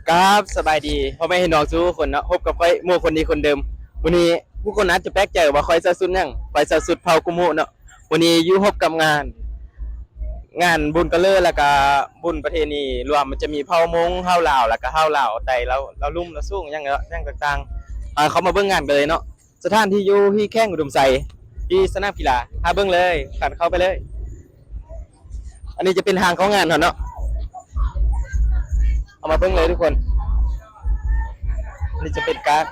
ກາບສະບາຍດີພໍ່ແມ່ພີ່ນ້ອງທຸກຄົນເນາະ, ພົບກັບຂ້ອຍໝູ່ຄົນດີຄົນເດີມ. ມື້ນີ້ຜູ້ຄົນອາດຈະແປກໃຈວ່າຂ້ອຍໃສ່ຊຸດຫຍັງ, ຂ້ອຍໃສ່ຊຸດເຜົ່າກຸມຸເນາະ. ມື້ນີ້ຢູ່ພົບກັບງານ ງານບຸນກະເລີ ແລ້ວກະບຸນປະເພນີລວມ, ມັນຈະມີເຜົ່າມົ້ງ, ເຜົ່າລາວ ແລ້ວກະເຜົ່າລາວໃຕ້ ລາວ ລາວລຸ່ມ ລາວສູງ ຫຍັງ ຫຍັງຕ່າງໆ. ເຂົ້າມາເບິ່ງງານກັນເລີຍເນາະ. ສະຖານທີ່ຢູ່ທີ່ແຂວງອຸດົມໄຊ ທີ່ສະໜາມກິລາ. ຫາເບິ່ງເລີຍ, ຄັນເຂົ້າໄປເລີຍ. ອັນນີ້ຈະເປັນທາງເຂົ້າງານເຮົາເນາະ, ເຂົ້າມາເບິ່ງເລີຍທຸກຄົນ. ອັນນີ້ຈະເປັນກາດ,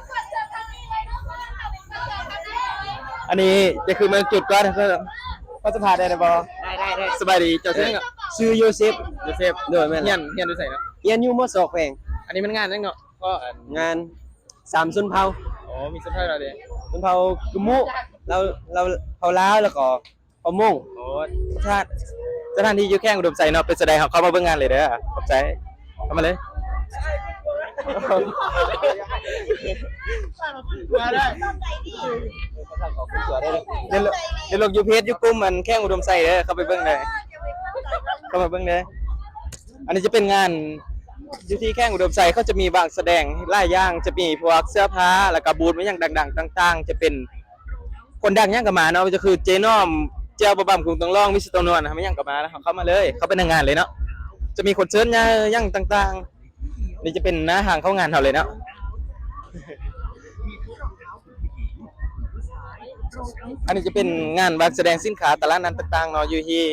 ອັນນີ້ຈະຂຶ້ນມາຈຸດກ່ອນ. ຂໍສຳພາດໄດ້ບໍ່? ໄດ້ ໄດ້ ໄດ້. ສະບາຍດີ, ເຈົ້າຊື່ຫຍັງເນາະ? ເອີ ຊື່ໂຍເຊບ. ໂຍເຊບ. ໂດຍ ແມ່ນ. ຮຽນ ຮຽນຢູ່ໃສເນາະ? ຮຽນຢູ່ ມ.ສອງ ແຂວງ. ອັນນີ້ມັນງານຫຍັງເນາະ? ກໍອັນ ງານສາມຊົນເຜົ່າ. ອໍ ມີຊົນເຜົ່າໃດແດ່? ຊົນເຜົ່າກຸມຸ, ລາວ ລາວ ເຜົ່າລາວ ແລ້ວກໍເຜົ່າມົ້ງ. ໂອ້ ສະຖານ ສະຖານທີ່ຢູ່ແຂວງອຸດົມໄຊເນາະ. ເປັນຈັ່ງໃດ ເຮົາເຂົ້າມາເບິ່ງງານເລີຍເດີ. ຂອບໃຈ. ເຂົ້າມາເລີຍ. ມາໄດ້ ດຽວລົງ ດຽວລົງຢູ່ເພຈ ຢູ່ກຸ່ມອັນແຂວງອຸດົມໄຊເດີ. ເຂົ້າໄປເບິ່ງເດີ, ເຂົ້າມາເບິ່ງເດີ. ອັນນີ້ຈະເປັນງານ ຢູ່ທີ່ແຂວງອຸດົມໄຊ ເຂົາຈະມີວາງສະແດງຫຼາຍຢ່າງ, ຈະມີພວກເສື້ອຜ້າ ແລ້ວກະບູດອີ່ຫຍັງດັງໆຕ່າງໆ. ຈະເປັນຄົນດັງຫຍັງກໍມາເນາະ, ຈະຄືເຈນ້ອມ, ແຈ່ວ ບະບຳ, ກຸງ ຕ້ອງລອງ, ມິສເຕີ ນວນ ຫຍັງກໍມາ. ເຂົ້າມາເລີຍ, ເຂົ້າໄປໃນງານເລີຍເນາະ. ຈະມີຄົນເຊີນໃຫຍ່ຫຍັງຕ່າງໆ. ນີ້ຈະເປັນໜ້າທາງເຂົ້າງານເຮົາເລີຍເນາະ. ອັນນີ້ຈະເປັນງານວາງສະແດງສິນຄ້າຕະຫຼາດນັດຕ່າງໆເນາະ, ຢູ່ທີ່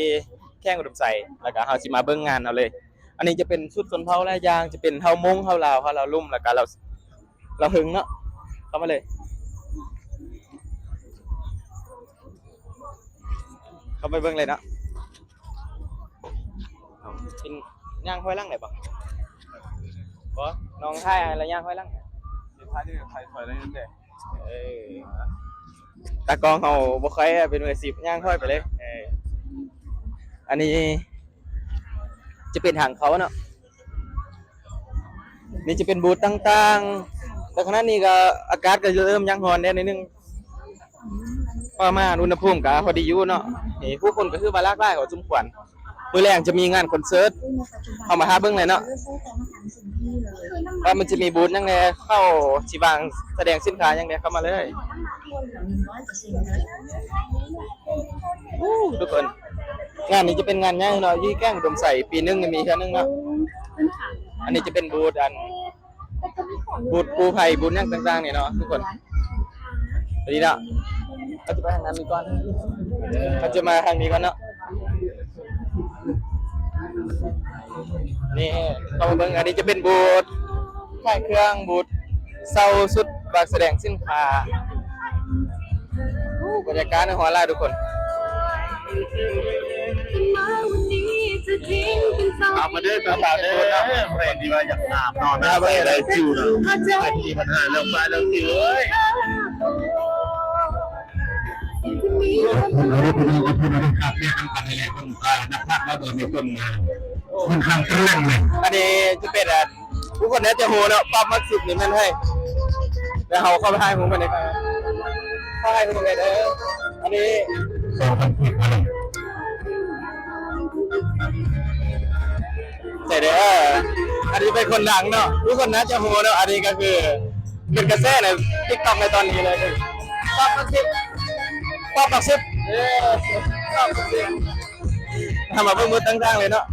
ແຂວງອຸດົມໄຊ. ແລ້ວກະເຮົາຊິມາເບິ່ງງານເຮົາເລີຍ. ອັນນີ້ຈະເປັນຊຸດຊົນເຜົ່າຫຼາຍຢ່າງ, ຈະເປັນເຜົ່າມົ້ງ, ເຜົ່າລາວ, ເຜົ່າລາວລຸ່ມ ແລ້ວກະເຜົ່າ ເຜົ່າເຮົງເນາະ. ເຂົ້າມາເລີຍ, ເຂົ້າໄປເບິ່ງເລີຍເນາະ. ເປັນ ຍ່າງຖອຍຫຼັງໄດ້ບໍ່? ບໍ່, ນ້ອງຖ່າຍໃຫ້ແລ້ວຍ່າງຖອຍຫຼັງ. ຊິຖ່າຍນີ້ ຖ່າຍຖອຍຫຼັງແດ່. ເອີ ຕາກ້ອງເຮົາບໍ່ຄ່ອຍເປັນມືອາຊີບ, ຍ່າງຖອຍໄປເລີຍ. ເອີ ອັນນີ້ຈະເປັນທາງເຂົ້າເນາະ. ນີ້ຈະເປັນບູດຕ່າງໆ, ແຕ່ຂະນະນີ້ກໍອາກາດກໍເລີ່ມຍັງຮ້ອນແດ່ໜ້ອຍໜຶ່ງ, ປະມານອຸນຫະພູມກໍພໍດີຢູ່ເນາະ. ນີ້ຜູ້ຄົນກໍຖືວ່າຫຼາກຫຼາຍພໍສົມຄວນ. ມື້ແລງຈະມີງານຄອນເສີດ, ເຮົາມາຖ້າເບິ່ງເລີຍເນາະ. ວ່າມັນຈະມີບູດຫຍັງແດ່, ເຂົາຊິວາງສະແດງສິນຄ້າຫຍັງແດ່, ເຂົ້າມາເລີຍ. ອູ້ ທຸກຄົນ, ງານນີ້ຈະເປັນງານໃຫຍ່ເນາະ, ຢູ່ແຂວງອຸດົມໄຊ ປີໜຶ່ງມີເທື່ອໜຶ່ງເນາະ. ອັນນີ້ຈະເປັນບູດ ອັນ ບູດກູ້ໄພ, ບູດຫຍັງຕ່າງໆນີ້ເນາະ ທຸກຄົນ. ອັນນີ້ເນາະ, ເຮົາຈະໄປທາງນັ້ນນີ້ກ່ອນ, ເຮົາຈະມາທາງນີ້ກ່ອນເນາະ. ນີ້ ເຂົ້າມາເບິ່ງ, ອັນນີ້ຈະເປັນບູດຂາຍເຄື່ອງ, ບູດເຊົ່າຊຸດ, ວາງສະແດງສິນຄ້າ. ໂອ້ ບັນຍາກາດໃນຮອນຫຼາຍທຸກຄົນ. ເອົາມາເດີ ສາວໆເດີ, ໃຜທີ່ວ່າຢາກອາບນ້ຳ ໃສ່ໄດ້ຈິວນະ, ໃຜທີ່ມີບັນຫາເລື່ອງໄຟເລື່ອງຕິວເອີຍ. ຄົນເຮົາເດ້ພີ່ນ້ອງ, ເອົາເພິ່ນເອົາໄດ້ຄັກແນ່ນຳກັນນີ້ແຫຼະ, ເພິ່ນກໍນັກພາກລາວໂດຍມີຄົນງາມ ຂ້ອນຂ້າງຕະແຫຼງເລີຍ. ອັນນີ້ຈະເປັນ ຜູ້ຄົນໜ້າຈະຮູ້ເນາະ, ປັບມັກສິບນີ້ແມ່ນໃຜ. ແລ້ວເຮົາເຂົ້າໄປຖ່າຍຮູບກັນດີກວ່າ, ເຂົ້າຖ່າຍຮູບກັນເດີ. ອັນນີ້ສອງພັນກີບເທົ່ານັ້ນ. ໃສ່ເດີ. ອັນນີ້ເປັນຄົນດັງເນາະ, ທຸກຄົນໜ້າຈະຮູ້ເນາະ. ອັນນີ້ກໍຄືເປັນກະແສໃນ TikTok ໃນຕອນນີ້ເລີຍ, ປັບມັກສິບ, ປັບມັກສິບ, ເອີ ປັບມັກສິບ. ເຮົາມາເບິ່ງໝົດຕ່າງໆເລີຍເນາະ.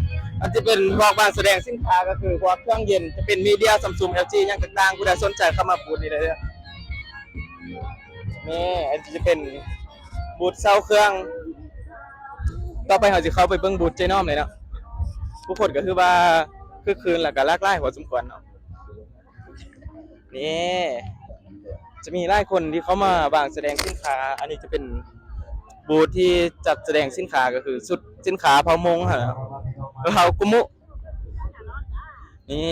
ມັນຈະເປັນພວກວາງສະແດງສິນຄ້າ ກໍຄືພວກເຄື່ອງເຢັນ, ຈະເປັນມີເດຍ, Samsung, LG ຫຍັງຕ່າງໆ. ຜູ້ໃດສົນໃຈເຂົ້າມາບູດນີ້ໄດ້ເດີ. ນີ້ ອັນນີ້ຈະເປັນບູດເຊົ່າເຄື່ອງ. ຕໍ່ໄປເຮົາຊິເຂົ້າໄປເບິ່ງບູດເຈ້ນ້ອມເລີຍເນາະ. ຜູ້ຄົນກໍຄືວ່າຄຶກຄື້ນ ແລ້ວກໍຫຼາກຫຼາຍພໍສົມຄວນເນາະ. ນີ້ ຈະມີຫຼາຍຄົນທີ່ເຂົ້າມາວາງສະແດງສິນຄ້າ. ອັນນີ້ຈະເປັນບູດທີ່ຈັດສະແດງສິນຄ້າ ກໍຄືຊຸດສິນຄ້າເຜົ່າມົ້ງຫັ້ນນະ, ເຜົ່າກຸມຸ. ນີ້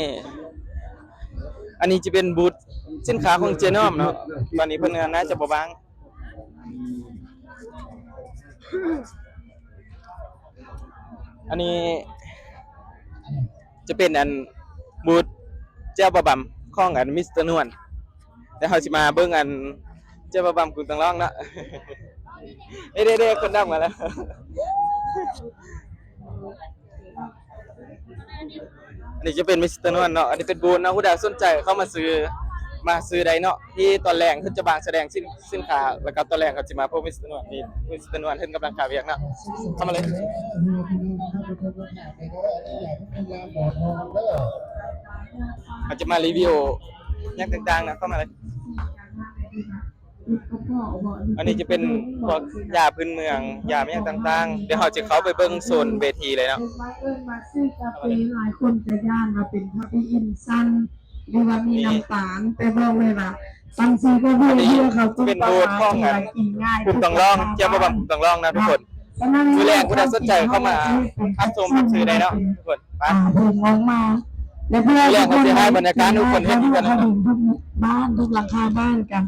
ອັນນີ້ຈະເປັນບູດສິນຄ້າຂອງເຈ້ນ້ອມເນາະ, ຕອນນີ້ເພິ່ນກໍໜ້າຈະບໍ່ວ່າງ. ອັນນີ້ຈະເປັນອັນບູດແຈ່ວປາບຳຂອງອັນມິສເຕີນວນ. ແລ້ວເຮົາຊິມາເບິ່ງອັນແຈ່ວປາບຳກຸງຕັງລອງເນາະ. ເດ້ໆໆ ຄົນດັງມາແລ້ວ. ອັນນີ້ຈະເປັນມິສເຕີນວນເນາະ ອັນນີ້ເປັນບູດເນາະ ຜູ້ໃດສົນໃຈເຂົ້າມາຊື້ ມາຊື້ໄດ້ເນາະ ທີ່ຕອນແລງເພິ່ນຈະວາງສະແດງສິນ ສິນຄ້າ ແລ້ວກໍຕອນແລງເຂົາຈະມາພົບມິສເຕີນວນ ນີ້ມິສເຕີນວນເພິ່ນກຳລັງຂາຍຫຍັງເນາະ ເຂົ້າມາເລີຍ ເຂົາຈະມາຣີວິວຫຍັງຕ່າງໆນະ ເຂົ້າມາເລີຍ. ອັນນີ້ຈະເປັນພວກຢາພື້ນເມືອງ ຢາແມ່ນຫຍັງຕ່າງໆ ດຽວເຮົາຈະເຂົ້າໄປເບິ່ງໂຊນເວທີເລີຍເນາະ ເອີ້ນວ່າຊື້ກາເຟ ຫຼາຍຄົນຈະຢ້ານວ່າເປັນຄາເຟອີນສັ້ນ ຫຼືວ່າມີນ້ຳຕານ ແຕ່ບອກເລີຍວ່າ ສັງສີກໍເພື່ອເພື່ອເຂົາຕົ້ນປາມາທີ່ວ່າກິນງ່າຍ ກຸ່ມຕ້ອງລອງ ແຈ່ວປາບາງກຸ່ມຕ້ອງລອງນະທຸກຄົນ ມື້ແລງຜູ້ໃດສົນໃຈເຂົ້າມາຮັບຊົມຮັບຊື້ໄດ້ເນາະທຸກຄົນ ໄປ ອ່າ ເພິ່ນອອກມາ ແລະ ເພື່ອ ມື້ແລງເຮົາຊິໃຫ້ບັນຍາກາດທຸກຄົນເຫັນອີກເທື່ອໜຶ່ງ ບ້ານທຸກຫຼັງຄາບ້ານກັນ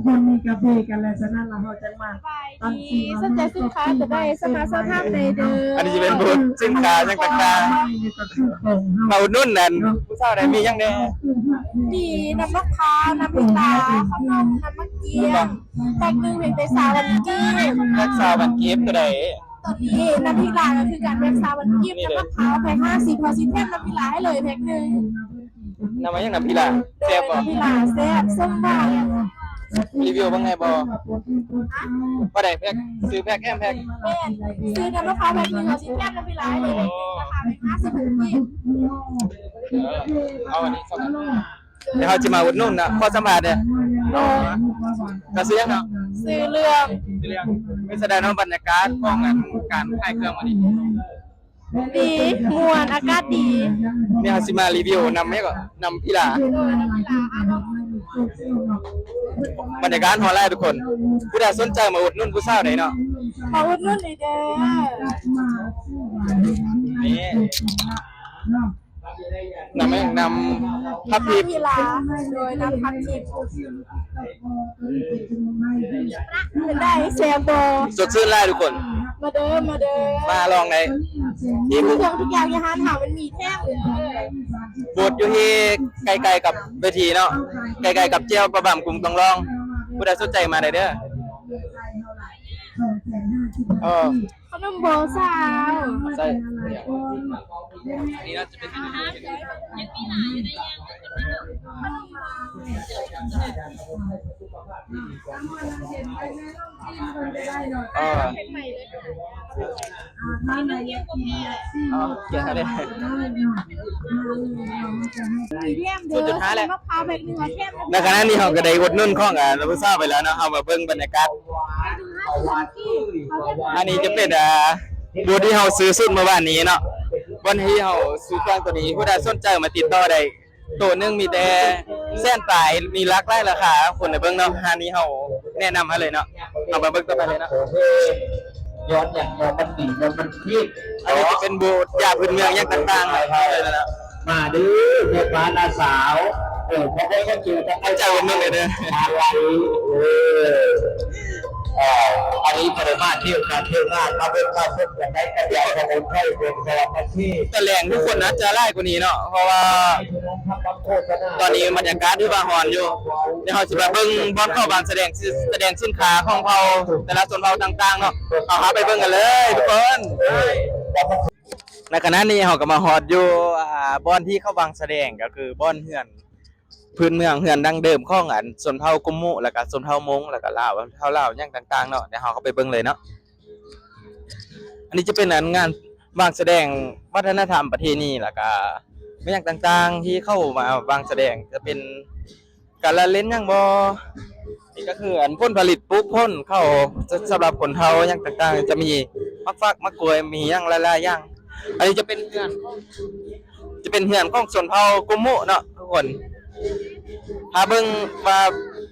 ເພິ່ນມີກາເຟກັນ ແລະ ສະນັ້ນລະເຮົາຈັ່ງມາ ສະບາຍດີ ສົນໃຈສິນຄ້າຕົວໃດສາມາດສອບຖາມໄດ້ເດີ ອັນນີ້ຈະເປັນບູດສິນຄ້າຫຍັງຕ່າງໆ ມາອຸດໜູນອັນຜູ້ສາວໄດ້ ມີຫຍັງແດ່ ມີນ້ຳໝາກພ້າວ ນ້ຳພຣິກລາ ຂະໜົມ ນ້ຳໝາກກຽມ ແພັກໜຶ່ງມີແຕ່ຊາວພັນກີບ ແພັກຊາວພັນກີບ ຕົວໃດ? ຕອນນີ້ນ້ຳພຣິກລາກໍຄືກັນ ແພັກຊາວພັນກີບ ນ້ຳໝາກພ້າວແພັກຫ້າສິບ ເຮົາຊິແຖມນ້ຳພຣິກລາໃຫ້ເລີຍແພັກໜຶ່ງ ນ້ຳຫຍັງ ນ້ຳພຣິກລາ ແຊບບໍ່? ນ້ຳພຣິກລາແຊບ ສົ້ມຫວານ ຣີວິວເບິ່ງແດ່ບໍ່? ບໍ່ໄດ້ແພັກ ຊື້ແພັກແຖມແພັກ ແມ່ນ ຊື້ນ້ຳໝາກພ້າວແພັກໜຶ່ງ ເຮົາຊິແຖມນ້ຳພຣິກລາໃຫ້ເລີຍແພັກໜຶ່ງ ລາຄາແພັກຫ້າສິບພັນກີບ ເອີ ເອົາອັນນີ້ຊະ ດຽວເຮົາຊິມາອຸດໜູນນະ ຂໍສຳພາດແດ່ ເຈົ້າຊື່ຫຍັງເນາະ? ຊື່ເລື່ອງ ຊື່ເລື່ອງ ເປັນຈັ່ງໃດເນາະ ບັນຍາກາດຂອງອັນການຂາຍເຄື່ອງມື້ນີ້? ດີ ມ່ວນ ອາກາດດີ ນີ້ເຮົາຊິມາຣີວິວນ້ຳຫຍັງເກາະ ນ້ຳພຣິກລາ ໂດຍ ນ້ຳພຣິກລາ ບັນຍາກາດຮ້ອນຫຼາຍທຸກຄົນ ຜູ້ໃດສົນໃຈມາອຸດໜູນຜູ້ສາວໄດ້ເນາະ ມາອຸດໜູນໄດ້ເດີ ນີ້ ນ້ຳຫຍັງ ນ້ຳພັບທິບ ນ້ຳພຣິກລາ ໂດຍ ນ້ຳພັບທິບ ເປັນໃດ ແຊບບໍ່? ສົດຊື່ນຫຼາຍທຸກຄົນ ມາເດີ ມາເດີ ມາລອງໄດ້ ມີທຸກຢ່າງ ທຸກຢ່າງຢູ່ຮ້ານເຮົາ ມັນມີແທ້ເລີຍ ໂບດຢູ່ທີ່ໃກ້ໆກັບເວທີເນາະ ໃກ້ໆກັບແຈ່ວປາບາງ ກຸ່ມຕ້ອງລອງ ຜູ້ໃດສົນໃຈມາໄດ້ເດີ ເອີ ຂະໜົມບໍ່ສາວ ໃສ່ ອັນນີ້ໜ້າຈະເປັນ ຍັງມີຫຼາຍຢູ່ໃນຢ່າງ ເອີ ເອົາ ເກັບເອົາເດ້ ສູນຈຸດຫ້າແລ້ວ ໃນຂະນະນີ້ເຮົາກໍໄດ້ອຸດໜູນຂອງ ອ່າ ລາວຜູ້ສາວໄປແລ້ວເນາະ ເຮົາມາເບິ່ງບັນຍາກາດ ອັນນີ້ຈະເປັນ ອ່າ ບູດທີ່ເຮົາຊື້ຊຸດມື້ວານນີ້ເນາະ ບ່ອນທີ່ເຮົາຊື້ເຄື່ອງໂຕນີ້ ຜູ້ໃດສົນໃຈມາຕິດຕໍ່ໄດ້ ໂຕໜຶ່ງມີແຕ່ແສນປາຍ ມີຫຼາກຫຼາຍລາຄາ ຄົນໄດ້ເບິ່ງເນາະ ຮ້ານນີ້ເຮົາແນະນຳໃຫ້ເລີຍເນາະ ເຮົາມາເບິ່ງຕໍ່ໄປເລີຍເນາະ ຍ້ອນຫຍັງ ຍ້ອນມັນດີ ຍ້ອນມັນຜິດ ອັນນີ້ຈະເປັນບູດຢາພື້ນເມືອງຫຍັງຕ່າງໆ ມາເດີແມ່ປ້ານ້າສາວ ເອີ ພໍໄດ້ມາເຈີກັນ ໃຈເປັນໜຶ່ງເດີ ມາໄວ ເອີ ເອີ ອັນນີ້ບໍ່ໄດ້ມາທ່ຽວການທ່ຽວງານ ມາເບິ່ງມາຊົມກັນໄດ້ກັບຢາສະໝຸນໄພເປັນສະຫວັນນະເຂດ ຕອນແລງທຸກຄົນອາດຈະຫຼາຍກວ່ານີ້ເນາະ ເພາະວ່າຕອນນີ້ບັນຍາກາດຖືວ່າຮ້ອນຢູ່ ດຽວເຮົາຊິມາເບິ່ງບ່ອນເຂົາວາງສະແດງ ສະແດງສິນຄ້າຂອງເຜົ່າ ແຕ່ລະຊົນເຜົ່າຕ່າງໆເນາະ ເຮົາພາໄປເບິ່ງກັນເລີຍທຸກຄົນ. ໃນຂະນະນີ້ເຮົາກໍມາຮອດຢູ່ ອ່າ ບ່ອນທີ່ເຂົາວາງສະແດງ ກໍຄືບ່ອນເຮືອນພື້ນເມືອງ ເຮືອນດັ້ງເດີມຂອງອັນຊົນເຜົ່າກຸມມຸ ແລ້ວກະຊົນເຜົ່າມົ້ງ ແລ້ວກະລາວ ເຜົ່າລາວຫຍັງຕ່າງໆເນາະ ດຽວເຮົາເຂົ້າໄປເບິ່ງເລີຍເນາະ. ອັນນີ້ຈະເປັນອັນງານວາງສະແດງວັດທະນະທຳປະເພນີ ແລ້ວກະແມ່ນຫຍັງຕ່າງໆ ທີ່ເຂົາມາວາງສະແດງ ຈະເປັນ ການລະເຫຼັນຫຍັງບໍ່? ນີ້ກໍຄືອັນຜົນຜະລິດປູກຜົນເຂົາ ສ- ສຳລັບຄົນເຖົ້າຫຍັງຕ່າງໆ ຈະມີໝາກຝັກ ໝາກກ້ວຍ ມີຫຍັງຫຼາຍໆຢ່າງ. ອັນນີ້ຈະເປັນເຮືອນ ຈະເປັນເຮືອນຂອງຊົນເຜົ່າກຸມມຸເນາະທຸກຄົນ. ຖ້າເບິ່ງວ່າ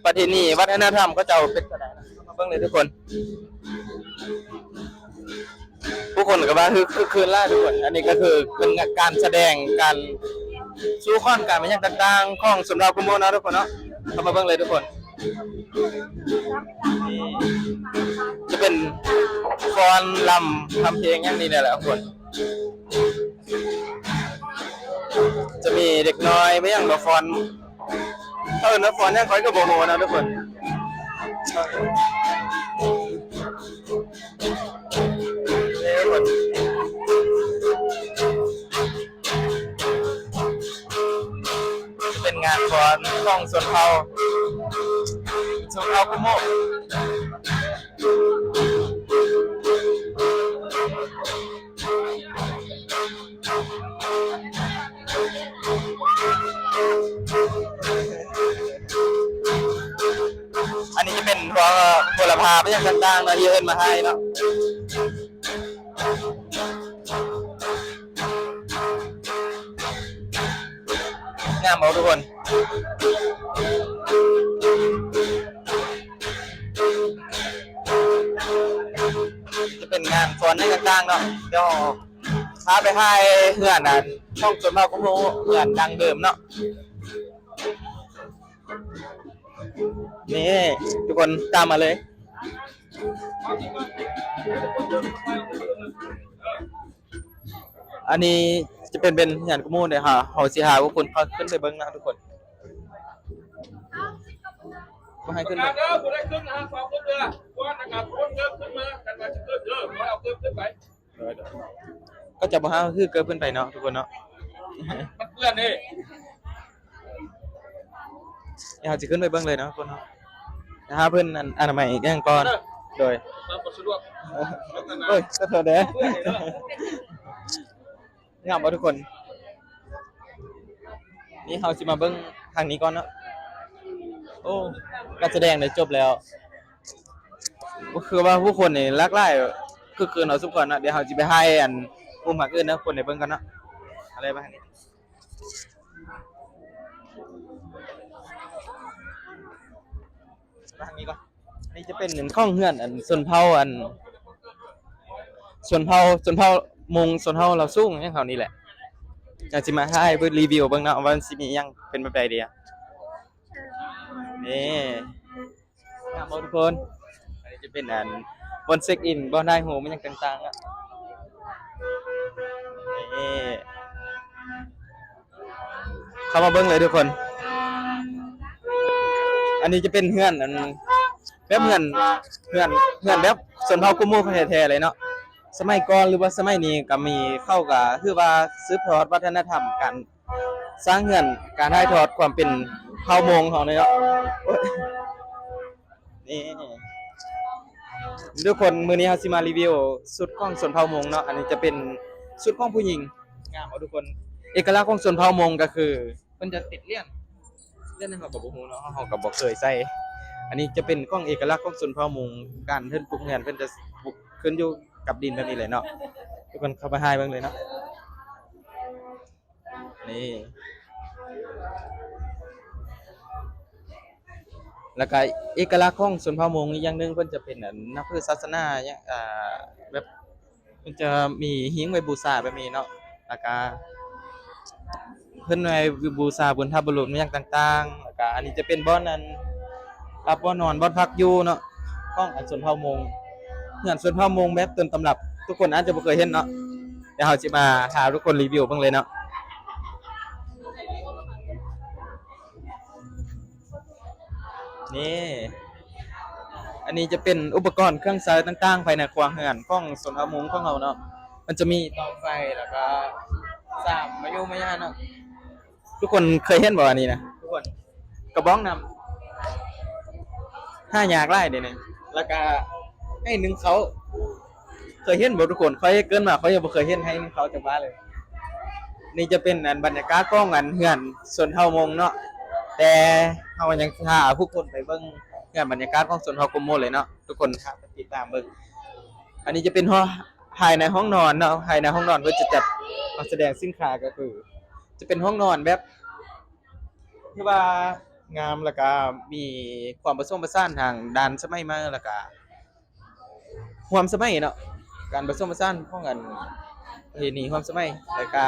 ປະເພນີວັດທະນະທຳເຂົາເຈົ້າເປັນຈັ່ງໃດນະ ມາເບິ່ງເລີຍທຸກຄົນ. ຜູ້ຄົນກໍວ່າຄຶກ ຄຶກຄື້ນຫຼາຍທຸກຄົນ. ອັນນີ້ກໍຄືເປັນການສະແດງ ການສູ້ຂອນ ການແມ່ນຫຍັງຕ່າງໆ ຂອງຊົນເຜົ່າກຸມມຸເນາະທຸກຄົນເນາະ. ເຂົ້າມາເບິ່ງເລີຍທຸກຄົນ. ນີ້ຈະເປັນຟ້ອນລຳທຳເພງຫຍັງນີ້ແຫຼະທຸກຄົນ. ຈະມີເດັກນ້ອຍແມ່ນຫຍັງມາຟ້ອນ ເຂົາເອີ້ນວ່າຟ້ອນຫຍັງຂ້ອຍກໍບໍ່ຮູ້ນະທຸກຄົນ. ເອີ ທຸກຄົນ ເປັນງານຟ້ອນຂອງຊົນເຜົ່າ ຊົນເຜົ່າກຸໂມະ. ອັນນີ້ຈະເປັນພວກໂຫລະພາ ອີ່ຫຍັງຕ່າງໆເນາະ ທີ່ເອີ້ນມາໃຫ້ເນາະ. ງາມບໍ່ທຸກຄົນ? ຈະເປັນງານຟ້ອນຫຍັງຕ່າງໆເນາະ. ດຽວພາໄປຖ່າຍເຮືອນອັນຂອງຊົນເຜົ່າກຸໂມະ ເຮືອນດັ້ງເດີມເນາະ. ນີ້ທຸກຄົນຕາມມາເລີຍ. ອັນນີ້ຈະເປັນ ເປັນເຮືອນກຸໂມະເດ້. ເຮົາ ເຮົາຊິພາພວກຄຸນເຂົ້າຂຶ້ນໄປເບິ່ງນະທຸກຄົນ. ບໍ່ໃຫ້ຂຶ້ນໄປ ເດີ ຜູ້ໃດຂຶ້ນນະ ຝາກຄົນເດີ ກ່ອນນະ ກະຄົນເດີຂຶ້ນມາ ຄັນວ່າຊິຂຶ້ນເດີ ບໍ່ເອົາເກີບຂຶ້ນໄປ. ເຂົາເຈົ້າບໍ່ໃຫ້ເຮົາຖືເກີບຂຶ້ນໄປເນາະທຸກຄົນເນາະ ມັນເປື້ອນເດ້. ດຽວເຮົາຊິຂຶ້ນໄປເບິ່ງເລີຍເນາະທຸກຄົນເນາະ. ຖ້າເພິ່ນ ອັນ ອະນາໄມອີ່ຫຍັງກ່ອນ. ໂດຍ ຄວາມບໍ່ສະດວກ. ໂອ້ຍ ຂໍໂທດເດີ. ງາມບໍ່ທຸກຄົນ? ນີ້ເຮົາຊິມາເບິ່ງທາງນີ້ກ່ອນເນາະ. ໂອ້ ການສະແດງໄດ້ຈົບແລ້ວ. ກໍຄືວ່າຜູ້ຄົນນີ້ຫຼາກຫຼາຍ ຄຶກຄື້ນເນາະ ສົມຄວນເນາະ. ດຽວເຮົາຊິໄປຖ່າຍອັນມຸມທາງອື່ນໃຫ້ຄົນໄດ້ເບິ່ງກ່ອນເນາະ. ເອົາເລີຍ ມາທາງນີ້ ມາທາງນີ້ກ່ອນ. ນີ້ຈະເປັນຂອງເຮືອນອັນຊົນເຜົ່າ ອັນຊົນເຜົ່າ ຊົນເຜົ່າມົ້ງ ຊົນເຜົ່າລາວສູງຫຍັງເຮົານີ້ແຫຼະ. ຈະຊິມາຖ່າຍເບິ່ງ ຣີວິວເບິ່ງເນາະ ວ່າມັນຊິມີຫຍັງເປັນແບບໃດເດ. ນີ້ ງາມບໍ່ທຸກຄົນ? ອັນນີ້ຈະເປັນອັນບ່ອນເຊັກອິນ ບ່ອນຖ່າຍຮູບ ອີ່ຫຍັງຕ່າງໆເນາະ. ນີ້ ເຂົ້າມາເບິ່ງເລີຍທຸກຄົນ. ອັນນີ້ຈະເປັນເຮືອນ ອັນ ແບບເຮືອນ ເຮືອນ ເຮືອນແບບຊົນເຜົ່າກຸໂມະແທ້ໆເລີຍເນາະ. ສະໄໝກ່ອນ ຫຼືວ່າສະໄໝນີ້ກໍມີ ເຂົາກໍຖືວ່າສືບທອດວັດທະນະທຳການສ້າງເຮືອນ ການຖ່າຍທອດຄວາມເປັນເຜົ່າມົ້ງເຮົາເນາະ. ນີ້ ທຸກຄົນ ມື້ນີ້ເຮົາຊິມາຣີວິວຊຸດຂອງຊົນເຜົ່າມົ້ງເນາະ. ອັນນີ້ຈະເປັນຊຸດຂອງຜູ້ຍິງ. ງາມບໍ່ທຸກຄົນ? ເອກະລັກຂອງຊົນເຜົ່າມົ້ງກໍຄືເພິ່ນຈະຕິດຫຼຽນ ຫຼຽນຫຍັງເຮົາກໍບໍ່ຮູ້ເນາະ ເຮົາກໍບໍ່ເຄີຍໃສ່. ອັນນີ້ຈະເປັນຂອງເອກະລັກຂອງຊົນເຜົ່າມົ້ງ. ການເພິ່ນປຸກເຮືອນ ເພິ່ນຈະປຸກຂຶ້ນຢູ່ກັບດິນແບບນີ້ເລີຍເນາະ. ທຸກຄົນເຂົ້າໄປຖ່າຍເບິ່ງເລີຍເນາະ. ນີ້ ແລ້ວກະເອກະລັກຂອງຊົນເຜົ່າມົ້ງອີກຢ່າງໜຶ່ງ ເພິ່ນຈະເປັນ ອັນ ນັບຖືສາສະໜາ ອາ ແບບ ເພິ່ນຈະມີຫິ້ງໄວ້ບູຊາແບບນີ້ເນາະ. ແລ້ວກະເພິ່ນໄວ້ບູຊາບຸນພະບຸລຸດຫຍັງຕ່າງໆ. ແລ້ວກະອັນນີ້ຈະເປັນບ່ອນ ອັນ ຮັບບ່ອນນອນ ບ່ອນພັກຢູ່ເນາະ ຂອງ ອັນ ຊົນເຜົ່າມົ້ງ. ເຮືອນຊົນເຜົ່າມົ້ງແບບຕົ້ນຕຳລັບ ທຸກຄົນອາດຈະບໍ່ເຄີຍເຫັນເນາະ. ດຽວເຮົາຊິມາພາທຸກຄົນຣີວິວເບິ່ງເລີຍເນາະ. ນີ້ ອັນນີ້ຈະເປັນອຸປະກອນເຄື່ອງໃຊ້ຕ່າງໆ ພາຍໃນຄົວເຮືອນຂອງຊົນເຜົ່າມົ້ງຂອງເຮົາເນາະ. ມັນຈະມີເຕົາໄຟ ແລ້ວກໍສາມມາຢູ່ມາຢາເນາະ. ທຸກຄົນເຄີຍເຫັນບໍ່ອັນນີ້ນະ ທຸກຄົນ? ກະບອງນ້ຳ ຫາຍາກຫຼາຍເດນີ້. ແລ້ວກະໄຫ້ໜຶ້ງເຂົ້າ ເຄີຍເຫັນບໍ່ທຸກຄົນ? ຂ້ອຍເກີດມາຂ້ອຍຍັງບໍ່ເຄີຍເຫັນໄຫ້ໜຶ້ງເຂົ້າຈັກບາດເລີຍ. ນີ້ຈະເປັນ ອັນ ບັນຍາກາດຂອງ ອັນ ເຮືອນຊົນເຜົ່າມົ້ງເນາະ. ແຕ່ເຮົາຍັງຊິພາທຸກຄົນໄປເບິ່ງເຮືອນບັນຍາກາດຂອງຊົນເຜົ່າກຸໂມະເລີຍເນາະ. ທຸກຄົນຕິດຕາມເບິ່ງ. ອັນນີ້ຈະເປັນຫ້ອງ ພາຍໃນຫ້ອງນອນເນາະ. ພາຍໃນຫ້ອງນອນເພິ່ນຈະຈັດການສະແດງສິນຄ້າ ກໍຄືຈະເປັນຫ້ອງນອນແບບ ຖືວ່າງາມ ແລ້ວກະມີຄວາມປະສົມປະສານທາງດ້ານສະໄໝໃໝ່ ແລ້ວກະຮ່ວມສະໄໝເນາະ. ການປະສົມປະສານຂອງ ອັນ ປະເພນີຮ່ວມສະໄໝ. ແລ້ວກະ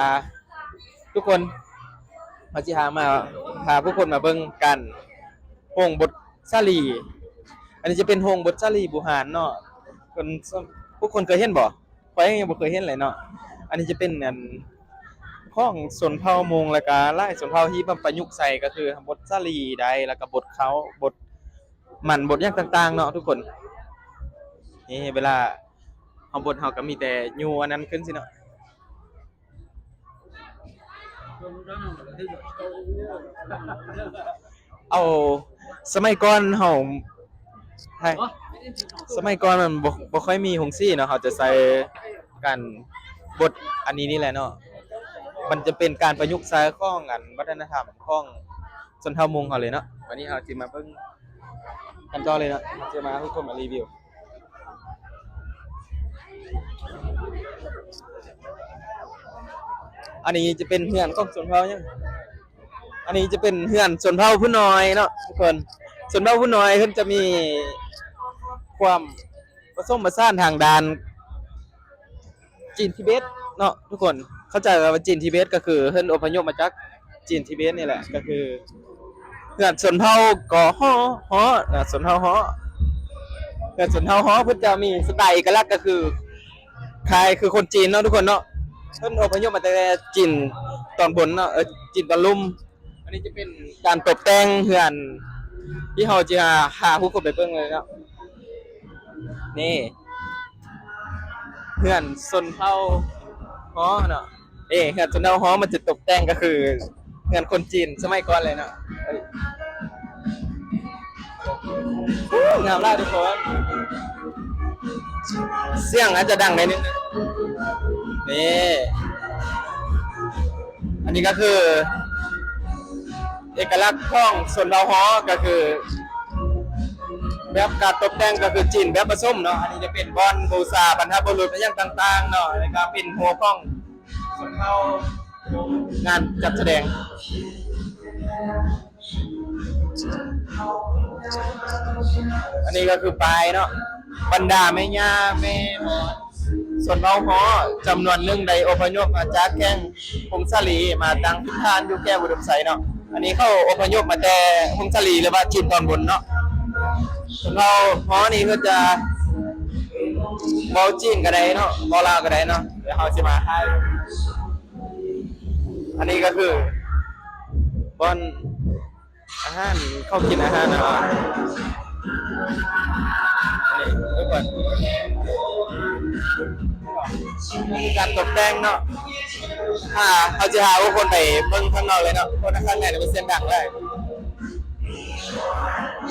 ທຸກຄົນ ເຮົາຊິພາມາ ພາຜູ້ຄົນມາເບິ່ງການໂຮງບົດສາລີ. ອັນນີ້ຈະເປັນໂຮງບົດສາລີບູຮານເນາະ. ຄົນ ຜູ້ຄົນເຄີຍເຫັນບໍ່? ຂ້ອຍຍັງບໍ່ເຄີຍເຫັນເລີຍເນາະ. ອັນນີ້ຈະເປັນ ອັນ ຂອງຊົນເຜົ່າມົ້ງ ແລ້ວກະຫຼາຍຊົນເຜົ່າທີ່ມາປະຍຸກໃສ່ ກໍຄືບົດສາລີໄດ້ ແລ້ວກະບົດເຂົ້າ ບົດມັນ ບົດຫຍັງຕ່າງໆເນາະທຸກຄົນ. ນີ້ເວລາເຮົາບົດ ເຮົາກະມີແຕ່ຍູ້ອັນນັ້ນຂຶ້ນຊີ້ເນາະ. ເອົາ ສະໄໝກ່ອນເຮົາ ໃຫ້ ສະໄໝກ່ອນມັນບໍ່ ບໍ່ຄ່ອຍມີໂຮງສີເນາະ ເຮົາຈະໃຊ້ການບົດອັນນີ້ນີ້ແຫຼະເນາະ ມັນຈະເປັນການປະຍຸກໃຊ້ຂອງອັນວັດທະນະທຳຂອງຊົນເຜົ່າມົ້ງເຮົາເລີຍເນາະ. ບາດນີ້ເຮົາຊິມາເບິ່ງກັນຕໍ່ເລີຍເນາະ ເຮົາຈະມາຮູ້ຄວາມມາຣີວິວ. ອັນນີ້ຈະເປັນເຮືອນຂອງຊົນເຜົ່າຫຍັງ? ອັນນີ້ຈະເປັນເຮືອນຊົນເຜົ່າຜູ້ນ້ອຍເນາະທຸກຄົນ. ຊົນເຜົ່າຜູ້ນ້ອຍເພິ່ນຈະມີຄວາມປະສົມປະສານທາງດ້ານຈີນທິເບດເນາະທຸກຄົນ. ເຂົ້າໃຈວ່າຈີນທິເບດກໍຄືເພິ່ນອົບພະຍົບມາຈາກຈີນທິເບດນີ້ແຫຼະ ກໍຄືເຮືອນຊົນເຜົ່າກໍຫໍ ຫໍ ນະ ຊົນເຜົ່າຫໍ. ເຮືອນຊົນເຜົ່າຫໍເພິ່ນຈະມີສະໄຕເອກະລັກກໍຄື ຄ້າຍຄືຄົນຈີນເນາະທຸກຄົນເນາະ. ເພິ່ນອົບພະຍົບມາແຕ່ຈີນຕອນບົນເນາະ ເອີ ຈີນຕອນລຸ່ມ. ອັນນີ້ຈະເປັນການຕົບແຕ່ງເຮືອນທີ່ເຮົາຈະຫາ ຫາຮູ້ຄົນໄປເບິ່ງເລີຍເນາະ. ນີ້ ເຮືອນຊົນເຜົ່າຫໍເນາະ. ເອີ ເຮືອນຊົນເຜົ່າຫໍມັນຈະຕົບແຕ່ງກໍຄືເຮືອນຄົນຈີນສະໄໝກ່ອນເລີຍເນາະ. ເອີ ໂອ້ ງາມຫຼາຍທຸກຄົນ. ສຽງອາດຈະດັງໜ້ອຍໜຶ່ງ. ນີ້ ອັນນີ້ກໍຄືເອກະລັກຂອງຊົນເຜົ່າຫໍ ກໍຄືແບບການຕົບແຕ່ງກໍຄືຈີນແບບປະສົມເນາະ. ອັນນີ້ຈະເປັນບ່ອນບູຊາບັນພະບຸລຸດ ອີ່ຫຍັງຕ່າງໆເນາະ ແລ້ວກໍເປັນໂຮຂອງຊົນເຜົ່າ ງານຈັດສະແດງ. ອັນນີ້ກໍຄືປ້າຍເນາະ ບັນດາແມ່ຍ່າແມ່ໝໍ ຊົນເຜົ່າຫໍຈຳນວນໜຶ່ງໄດ້ອົບພະຍົບມາຈາກແຂວງຜົ້ງສາລີ ມາຕັ້ງຖິ່ນຖານຢູ່ແຂວງອຸດົມໄຊເນາະ. ອັນນີ້ເຂົາອົບພະຍົບມາແຕ່ຜົ້ງສາລີ ຫຼືວ່າຈີນຕອນບົນເນາະ. ຊົນເຜົ່າຫໍນີ້ເພິ່ນຈະເວົ້າຈີນກໍໄດ້ເນາະ ເວົ້າລາວກໍໄດ້ເນາະ. ດຽວເຮົາຊິມາຖ່າຍ ອັນນີ້ກໍຄືບ່ອນອາຫານ ເຂົາກິນອາຫານ ອັນນີ້ທຸກຄົນ ການຕົບແຕ່ງເນາະ. ອ່າ ເຮົາຊິພາທຸກຄົນໄປເບິ່ງຂ້າງນອກເລີຍເນາະ ເພາະວ່າຂ້າງໃນມັນສຽງດັງຫຼາຍ.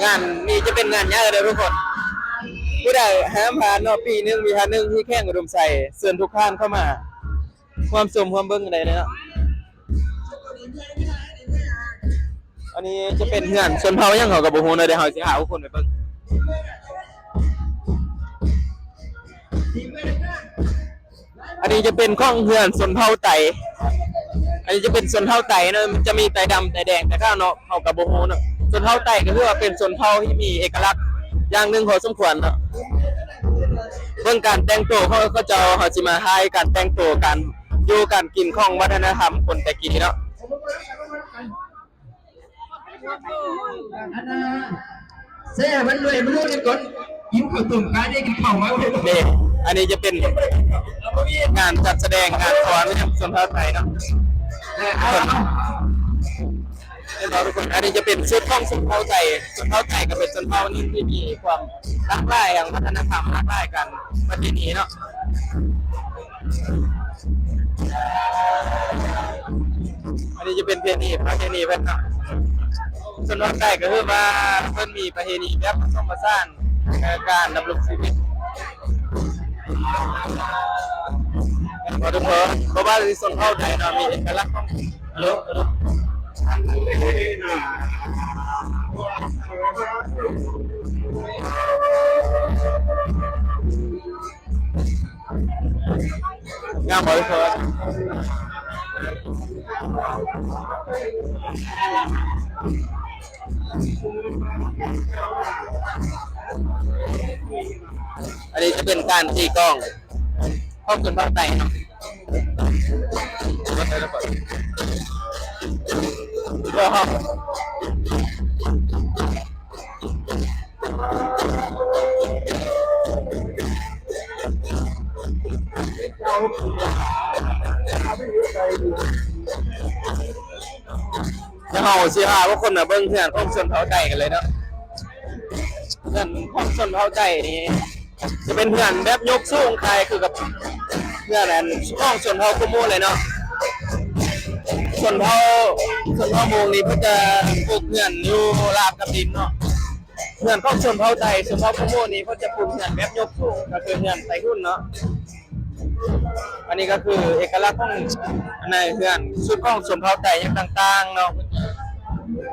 ງານນີ້ຈະເປັນງານໃຫຍ່ເດີທຸກຄົນ ຜູ້ໃດຫ້າມພາດເນາະ. ປີໜຶ່ງມີເທື່ອໜຶ່ງທີ່ແຂວງອຸດົມໄຊ ເຊີນທຸກທ່ານເຂົ້າມາ ຮ່ວມຊົມຮ່ວມເບິ່ງໄດ້ເລີຍເນາະ. ອັນນີ້ຈະເປັນເຮືອນຊົນເຜົ່າຫຍັງເຮົາກໍບໍ່ຮູ້ເນາະ ດຽວເຮົາຊິຫາຄົນໄປເບິ່ງ. ອັນນີ້ຈະເປັນຂອງເຮືອນຊົນເຜົ່າໄຕ ອັນນີ້ຈະເປັນຊົນເຜົ່າໄຕເນາະ ມັນຈະມີໄຕດຳໄຕແດງໄຕຂາວເນາະ ເຮົາກໍບໍ່ຮູ້ເນາະ. ຊົນເຜົ່າໄຕກໍຖືວ່າເປັນຊົນເຜົ່າທີ່ມີເອກະລັກຢ່າງໜຶ່ງພໍສົມຄວນເນາະ. ເບິ່ງການແຕ່ງໂຕຂອງເຂົາເຈົ້າ ເຮົາຊິມາຖ່າຍການແຕ່ງໂຕ ການຢູ່ການກິນຂອງວັດທະນະທຳຄົນແຕ່ກີ້ເນາະ. ອັນນ່າ ແຊມັນລວຍ ມັນລວຍກ່ອນ ກິນເຂົ້າຕົ້ມກາໄດ້ກິນເຂົ້າມາເວີຍ. ນີ້ ອັນນີ້ຈະເປັນງານຈັດສະແດງ ງານຟ້ອນຂອງຊົນເຜົ່າໄຕເນາະ. ເອີ ເຫັນບໍ່ທຸກຄົນ? ອັນນີ້ຈະເປັນຊຸດຂອງຊົນເຜົ່າໄຕ. ຊົນເຜົ່າໄຕກໍເປັນຊົນເຜົ່າໜຶ່ງທີ່ມີຄວາມຫຼາກຫຼາຍທາງວັດທະນະທຳ ຫຼາກຫຼາຍການປະເພນີເນາະ. ອັນນີ້ຈະເປັນເພນີ ປະເພນີເພິ່ນເນາະ. ສ່ວນນອກໄດ້ກໍຄືວ່າເພິ່ນມີປະເພນີແບບປະສົມປະສານໃນການດຳລົງຊີວິດ ແມ່ນບໍ່ທຸກຄົນ? ບໍ່ວ່າຊິຊົນເຜົ່າໃດເນາະ ມີເອກະລັກຂອງ ງາມບໍ່ທຸກຄົນ? ອັນນີ້ຈະເປັນການຕີກ້ອງຂອງຄົນພາກໃຕ້ເນາະ. ດຽວເຮົາຊິພາພວກຄົນມາເບິ່ງເຮືອນຂອງຊົນເຜົ່າໄຕກັນເລີຍເນາະ. ເຮືອນຂອງຊົນເຜົ່າໄຕນີ້ ຈະເປັນເຮືອນແບບຍົກສູງຄ້າຍຄືກັບເຮືອນອັນຂອງຊົນເຜົ່າກູໂມເລີຍເນາະ. ຊົນເຜົ່າ ຊົນເຜົ່າມົ້ງນີ້ເພິ່ນຈະປຸກເຮືອນຢູ່ລາບກັບດິນເນາະ. ເຮືອນຂອງຊົນເຜົ່າໄຕ ຊົນເຜົ່າກູໂມະນີ້ເພິ່ນຈະປຸກເຮືອນແບບຍົກສູງ ກໍຄືເຮືອນໄຕ້ຫຸ່ນເນາະ. ອັນນີ້ກໍຄືເອກະລັກຂອງໃນເຮືອນ ຊຸດຂອງຊົນເຜົ່າໄຕຫຍັງຕ່າງໆເນາະ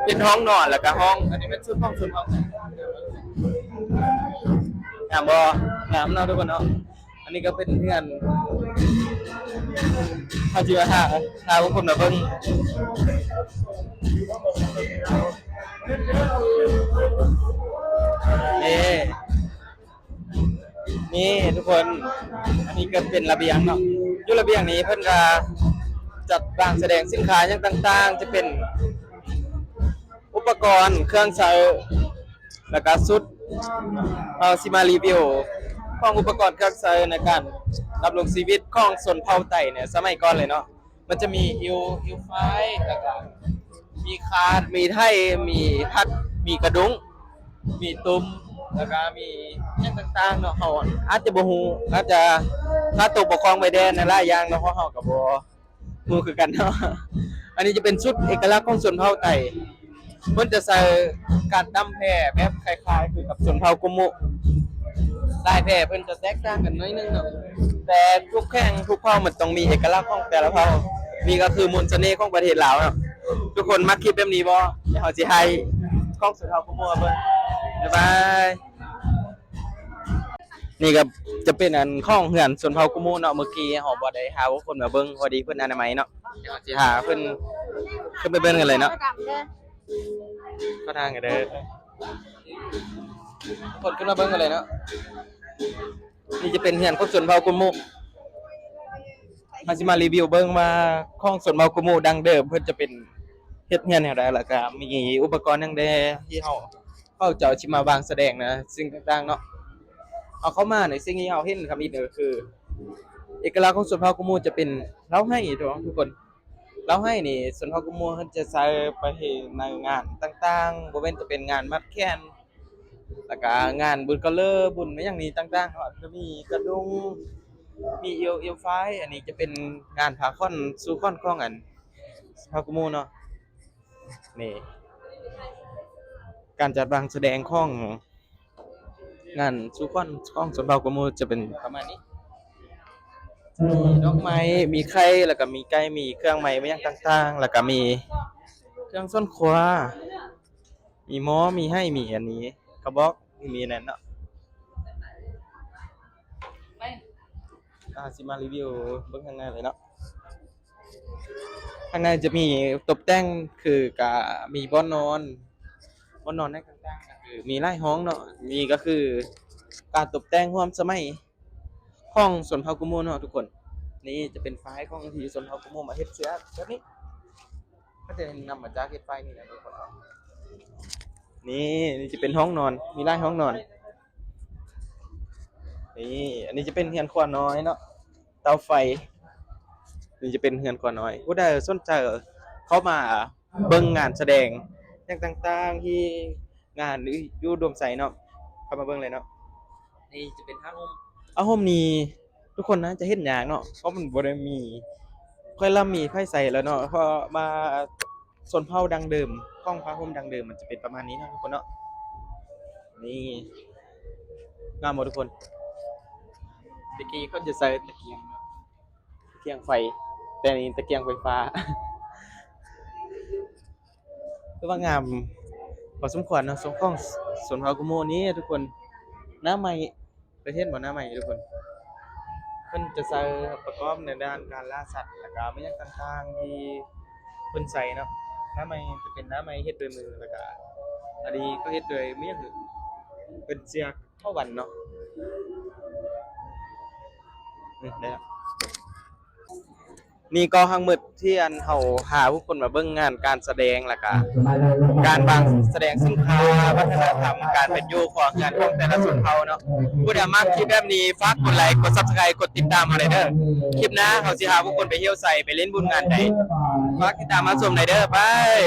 ເປັນຫ້ອງນອນ ແລ້ວກໍຫ້ອງ ອັນນີ້ເປັນຊຸດຂອງຊົນເຜົ່າໄຕ. ງາມບໍ່? ງາມເນາະທຸກຄົນເນາະ. ອັນນີ້ກໍເປັນເຮືອນ ເຮົາຊິມາຫາ ຫາຄົນມາເບິ່ງ ນີ້ ນີ້ທຸກຄົນ ອັນນີ້ກໍເປັນລະບຽງເນາະ. ຢູ່ລະບຽງນີ້ເພິ່ນກໍຈັດວາງສະແດງສິນຄ້າຫຍັງຕ່າງໆ ຈະເປັນອຸປະກອນເຄື່ອງໃຊ້ ແລ້ວກໍຊຸດ ເຮົາຊິມາຣີວິວຂອງອຸປະກອນເຄື່ອງໃຊ້ໃນການດຳລົງຊີວິດຂອງຊົນເຜົ່າໄຕໃນສະໄໝກ່ອນເລີຍເນາະ. ມັນຈະມີອິ້ວ ອິ້ວຝ້າຍ ແລ້ວກໍມີຄາດ ມີໄຖ ມີພັດ ມີກະດຸ້ງ ມີຕຸ່ມ ແລ້ວກໍມີຫຍັງຕ່າງໆເນາະ. ເຮົາອາດຈະບໍ່ຮູ້ ອາດຈະຂາດຕົກບົກຜ່ອງໄປແດ່ໃນຫຼາຍຢ່າງເນາະ ເພາະເຮົາກໍບໍ່ ຮູ້ຄືກັນເນາະ. ອັນນີ້ຈະເປັນຊຸດເອກະລັກຂອງຊົນເຜົ່າໄຕ ເພິ່ນຈະໃສ່ການດຳແພແບບຄ້າຍໆຄືກັບຊົນເຜົ່າກູໂມະ. ລາຍແພເພິ່ນຈະແຕກຕ່າງກັນໜ້ອຍໜຶ່ງເນາະ ແຕ່ທຸກແຂວງທຸກເຜົ່າມັນຕ້ອງມີເອກະລັກຂອງແຕ່ລະເຜົ່າ. ນີ້ກໍຄືມົນສະເໜ່ຂອງປະເທດລາວເນາະ. ທຸກຄົນມັກຄລິບແບບນີ້ບໍ່? ດຽວເຮົາຊິຖ່າຍຂອງຊົນເຜົ່າກູໂມະໃຫ້ເບິ່ງ. ບາຍບາຍ. ນີ້ກໍຈະເປັນອັນຂອງເຮືອນຊົນເຜົ່າກູໂມະເນາະ. ເມື່ອກີ້ເຮົາບໍ່ໄດ້ຫາຄົນມາເບິ່ງ ພໍດີເພິ່ນອະນາໄມເນາະ. ດຽວເຮົາຊິຫາເພິ່ນຂຶ້ນໄປເບິ່ງກັນເລີຍເນາະ. ເຂົ້າທາງກັນເດີ ທຸກຄົນຂຶ້ນມາເບິ່ງກັນເລີຍເນາະ. ນີ້ຈະເປັນເຮືອນຂອງຊົນເຜົ່າກູໂມະ. ເຮົາຊິມາຣີວິວເບິ່ງວ່າຂອງຊົນເຜົ່າກູໂມະດັ່ງເດີມເພິ່ນຈະເປັນເຮັດເຮືອນແນວໃດ ແລ້ວກະມີອຸປະກອນຫຍັງແດ່ທີ່ເຮົາ ເຂົາເຈົ້າຊິມາວາງສະແດງນະ ສິ່ງຕ່າງໆເນາະ. ເຮົາເຂົ້າມາໃນສິ່ງທີ່ເຮົາເຫັນທຳອິດກໍຄື ເອກະລັກຂອງຊົນເຜົ່າກູໂມະຈະເປັນເລົ້າໄຫ້ເນາະທຸກຄົນ. ເລົ້າໄຫ້ນີ້ຊົນເຜົ່າກູໂມະເພິ່ນຈະໃຊ້ໄປໃນງານຕ່າງໆ ບໍ່ແມ່ນຈະເປັນງານມັດແຂນ ແລ້ວກະງານບຸນກະເລີ ບຸນຫຍັງນີ້ຕ່າງໆເນາະ. ຈະມີກະດຸ້ງ ມີອິ້ວ ອິ້ວຝ້າຍ ອັນນີ້ຈະເປັນງານຜ້າຂອນ ສູ່ຂອນຂອງອັນເຜົ່າກູໂມະເນາະ. ນີ້ ການຈັດວາງສະແດງຂອງງານສູ່ຂອນຂອງຊົນເຜົ່າກູໂມະຈະເປັນປະມານນີ້. ມີດອກໄມ້ ມີໄຂ່ ແລ້ວກະມີໄກ່ ມີເຄື່ອງໄມ້ ມີຫຍັງຕ່າງໆ ແລ້ວກະມີເຄື່ອງສວນຄົວ ມີໝໍ້ ມີໄຫ ມີອັນນີ້ ກະບອກ ມີອັນນັ້ນເນາະ. ອ່າ ຊິມາຣີວິວເບິ່ງຂ້າງໃນເລີຍເນາະ. ຂ້າງໃນຈະມີຕົບແຕ່ງ ຄືກະມີບ່ອນນອນ ບ່ອນນອນໃນຕ່າງໆ ກໍຄືມີຫຼາຍຫ້ອງເນາະ. ນີ້ກໍຄືການຕົບແຕ່ງຮ່ວມສະໄໝຂອງຊົນເຜົ່າກູໂມະເນາະທຸກຄົນ. ນີ້ຈະເປັນຝ້າຍຂອງທີ່ຊົນເຜົ່າກູໂມະມາເຮັດເສື້ອແບບນີ້ ກໍຈະນຳມາຈາກເຮັດຝ້າຍນີ້ແຫຼະທຸກຄົນເນາະ. ນີ້ ນີ້ຈະເປັນຫ້ອງນອນ ມີຫຼາຍຫ້ອງນອນ. ນີ້ ອັນນີ້ຈະເປັນເຮືອນຄົວນ້ອຍເນາະ ເຕົາໄຟ. ນີ້ຈະເປັນເຮືອນຄົວນ້ອຍ. ຜູ້ໃດສົນໃຈເຂົ້າມາເບິ່ງງານສະແດງຫຍັງຕ່າງໆ ທີ່ງານຢູ່ ຢູ່ໂດມໄຊເນາະ ເຂົ້າມາເບິ່ງເລີຍເນາະ. ນີ້ຈະເປັນຜ້າຫົ່ມ ຜ້າຫົ່ມນີ້ທຸກຄົນໜ້າຈະເຫັນຍາກເນາະ ເພາະມັນບໍ່ໄດ້ມີ ຄ່ອຍລຳມີໃຜໃສ່ແລ້ວເນາະ ເພາະວ່າ ຊົນເຜົ່າດັ້ງເດີມ ຂອງຜ້າຫົ່ມດັ້ງເດີມມັນຈະເປັນປະມານນີ້ເນາະທຸກຄົນເນາະ. ນີ້ ງາມບໍ່ທຸກຄົນ? ແຕ່ກີ້ເຂົາຈະໃຊ້ຕະກຽງເນາະ ຕະກຽງໄຟ ແຕ່ນີ້ຕະກຽງໄຟຟ້າ ຄືວ່າງາມພໍສົມຄວນເນາະ ຊົນ ຂອງຊົນເຜົ່າກູໂມະນີ້ທຸກຄົນ. ໜ້າໄມ້ ເຄີຍເຫັນບໍ່ ໜ້າໄມ້ທຸກຄົນ? ເພິ່ນຈະໃຊ້ປະກອບໃນດ້ານການລ່າສັດ ແລ້ວກະແມ່ນຫຍັງຕ່າງໆ ທີ່ເພິ່ນໃຊ້ເນາະ. ໜ້າໄມ້ຈະເປັນໜ້າໄມ້ເຮັດດ້ວຍມື ແລ້ວກະອັນນີ້ກໍເຮັດດ້ວຍແມ່ນຫຍັງ ເປັນເຊືອກເຖາວັນເນາະ. ນີ້ໄດ້ແລ້ວ. ນີ້ກໍທັງໝົດທີ່ອັນເຮົາພາທຸກຄົນມາເບິ່ງງານການສະແດງ ແລ້ວກະການວາງສະແດງສິນຄ້າ ວັດທະນະທຳ ການເປັນຢູ່ ຄົວເຮືອນຂອງແຕ່ລະຊົນເຜົ່າເນາະ. ຜູ້ໃດມັກຄລິບແບບນີ້ ຝາກກົດໄລ ກົດ Subscribe ກົດຕິດຕາມເຮົາໄດ້ເດີ. ຄລິບໜ້າເຮົາຊິພາທຸກຄົນໄປທ່ຽວໃສ ໄປຫຼິ້ນບຸນງານໃດ ຝາກຕິດຕາມມາຊົມໄດ້ເດີ. ບາຍ.